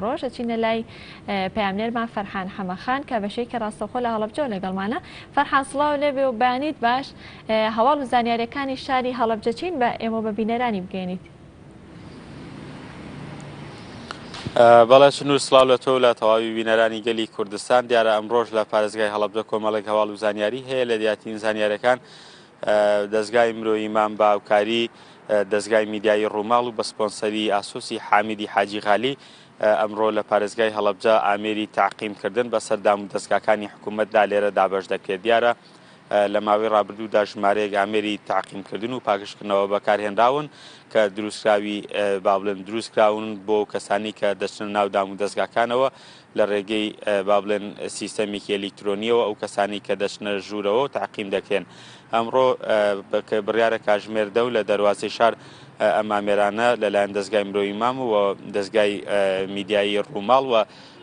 ڕۆژ ئەچینە لای پەیامنێرمان فەرحان حەمەخان کە بەشێکی ڕاستەوخۆ لە هەڵەبجەوە لەگەڵمانە. فەرحان سڵاو لێبێ و بەیانیت باش. هەواڵ و زانیاریەکانی شاری هەڵەبجە چین بە ئێمە و بە بینەرانی بگەێنیت؟ بەڵێ سنوور سڵاو لە تۆ و لە تەواوی بینەرانی گەلی کوردستان. دیارە ئەمڕۆژ لە پارێزگای هەڵەبجە کۆمەڵێک هەواڵ و زانیاری هەیە لە دیارترین زانیارەکان دەزگای مرۆیی مام بە هاوکاری دەزگای میدیایی ڕووماڵ و بە سپۆنسەری ئاسۆسی حامیدی حاجی غالی ئەمڕۆ لە پارێزگای هەڵەبجە ئامێری تەعقیمکردن بەسەر دامودەزگاکانی حکوومەتدا لێرە دابەش دەکرێت. دیارە لە ماوەی ڕابردوودا ژمارەیەک ئامێری تەعقیمکردن و پاکژکردنەوە بەکارهێنراون کە دروستکراوی با بڵێن دروستکراون بۆ کەسانی کە دەچنە ناو دامودەزگاکانەوە لە ڕێگەی با بڵێن سیستەمێکی ئەلیکترۆنیەوە ئەو کەسانی کە دەچنە ژوورەوە و تەعقیم دەکرێن. ئەمڕۆ کە بڕیارە کاژمێر دە و لە دەروازەی شار ئەم ئامێرانە لەلایەن دەزگای مرۆیی مام و دەزگای میدیایی ڕووماڵ و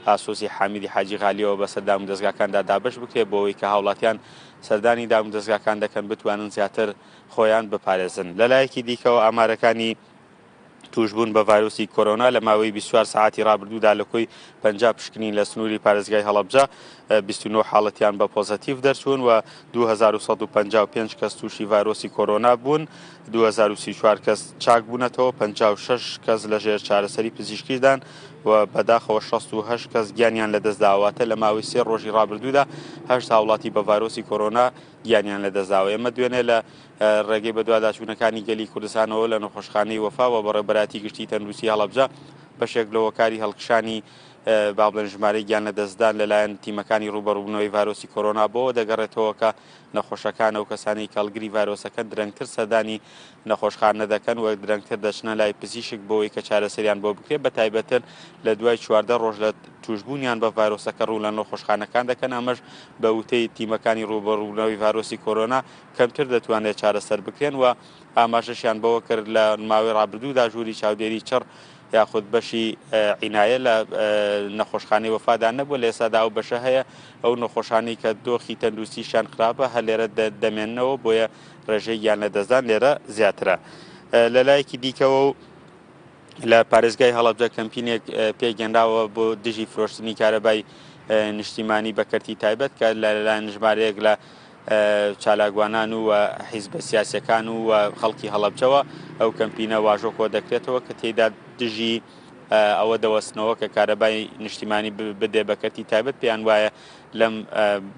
ئاسۆسی حامیدی حاجی غالیەوە بەسەر دامودەزگاکاندا دابەش بکرێت بۆ ئەوەی کە هاوڵاتیان سەردانی دامودەزگاکان دەکەن بتوانن زیاتر خۆیان بپارێزن. لەلایەکی دیکەوە ئامارەکانی تووشبوون بە ڤایرۆسی کۆرۆنا لە ماوەی 24 سەعاتی رابردوودا لە کۆی 50 پشکنین لە سنووری پارێزگای هەڵەبجە 29 حاڵەتیان بە پۆزەتیڤ دەرچوون و 2155 کەس تووشی ڤایرۆسی کۆرۆنا بوون 2034 کەس چاک بوونەتەوە 56 کەس لەژێر چارەسەری پزیشکیدان و بەداخەوە 68 کەس گیانیان لەدەستداوە واتە لە ماوەی سێ ڕۆژی ڕابردوودا هەشت هاوڵاتی بە ڤایرۆسی کۆرۆنا گیانیان لەدەستداوە ئێمە دوێنێ لە ڕێگەی بەدواداچوونەکانی گەلی کوردستانەوە لە نەخۆشخانەی وەفا و بەڕێوەبەرایەتی گشتی تەندروستی هەڵەبجە بەشێک لە هۆکاری هەڵکشانی با بڵێن ژمارەی گیان لەدەستدان لەلایەن تیمەکانی ڕووبەڕووبوونەوەی ڤایرۆسی کۆرۆنا بۆ دەگەڕێتەوە کە نەخۆشەکان و کەسانی کە هەڵگری ڤایرۆسەکەن درەنگتر سەردانی نەخۆشخانە دەکەن و درەنگتر دەچنە لای پزیشک بۆ ئەوەی کە چارەسەریان بۆ بکرێت بە تایبەتتر لە دوای 14 ڕۆژ لە تووشبوونیان بە ڤایرۆسەکە ڕوو لە نەخۆشخانەکان دەکەن ئەمەش بە وتەی تیمەکانی ڕووبەڕووبوونەوەی ڤایرۆسی کۆرۆنا کەمتر دەتوانرێت چارەسەر بکرێن و ئاماژەشیان بەوە کرد لە ماوەی ڕابردوودا ژووری چاودێری چڕ یاخود بەشی عینایە لە نەخۆشخانەی وەفادا نەبووە لە ئێستادا ئەو بەشە هەیە ئەو نەخۆشانەی کە دۆخی تەندروستیشیان خراپە هەر لێرە دەمێننەوە بۆیە ڕێژەی گیان لەدەستدان لێرە زیاترە لەلایەکی دیکەوە و لە پارێزگای هەڵەبجە کەمپینێک پێکهێنراوە بۆ دژی فرۆشتنی کارەبای نیشتیمانی بە کەرتی تایبەت کە لەلایەن ژمارەیەک لە چالاکوانان و حیزبە سیاسیەکان و خەڵکی هەڵەبجەوە ئەو کەمپینە واژۆ کۆ دەکرێتەوە کە تێیدا دژی ئەوە دەوەستنەوە کە کارەبای نیشتیمانی بدێ بە کەرتی تایبەت پێیان وایە لەم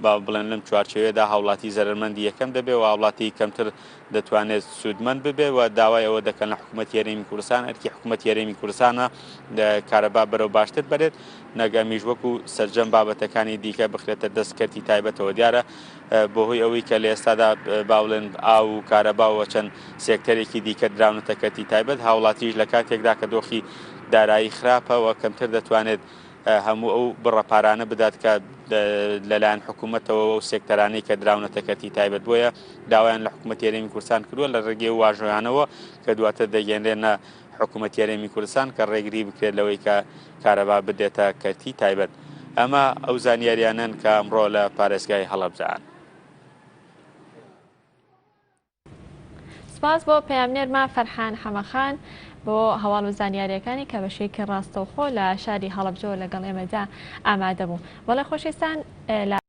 با بڵێن لەم چوارچێوەیەدا هاوڵاتی زەرەرمەندی یەکەم دەبێ و هاوڵاتی کەمتر دەتوانێت سوودمەند ببێ و داوای ئەوە دەکەن لە حکوومەتی هەرێمی کوردستان ئەرکی حکوومەتی هەرێمی کوردستانە کارەبا بەرەو باشتر بەرێت نەک ئەمیش وەکو سەرجەم بابەتەکانی دیکە بخرێتە دەست کەرتی تایبەتەوە دیارە بەهۆی ئەوەی کە لە ئێستادا با بڵێن ئاو و کارەبا و چەند سێکتەرێکی دیکە دراونەتە کەرتی تایبەت هاوڵاتیش لە کاتێکدا کە دۆخی دارایی خراپە و کەمتر دەتوانێت هەموو ئەو بڕە پارانە بدات کە لەلایەن حکوومەتەوە و سێکتەرانەی کە دراونەتە کەرتی تایبەت بۆیە داوایان لە حکوومەتی هەرێمی کوردستان کردووە لە ڕێگەی واژۆیانەوە کە دواتر دەگەێنرێنە حکوومەتی هەرێمی کوردستان کە ڕێگری بکرێت لەوەی کە کارەبا بدرێتە کەرتی تایبەت. ئەمە ئەو زانیاریانەن کە ئەمڕۆ لە پارێزگای هەڵەبجەن. سپاس بۆ پەیامنێرمان فەرحان حەمەخان بۆ هەواڵ و زانیاریەکانی کە بە شێوەیەکی ڕاستەوخۆ لە شاری هەڵەبجەوە لەگەڵ ئێمەدا ئامادە بوو. بەڵێ خۆشەویستان لە.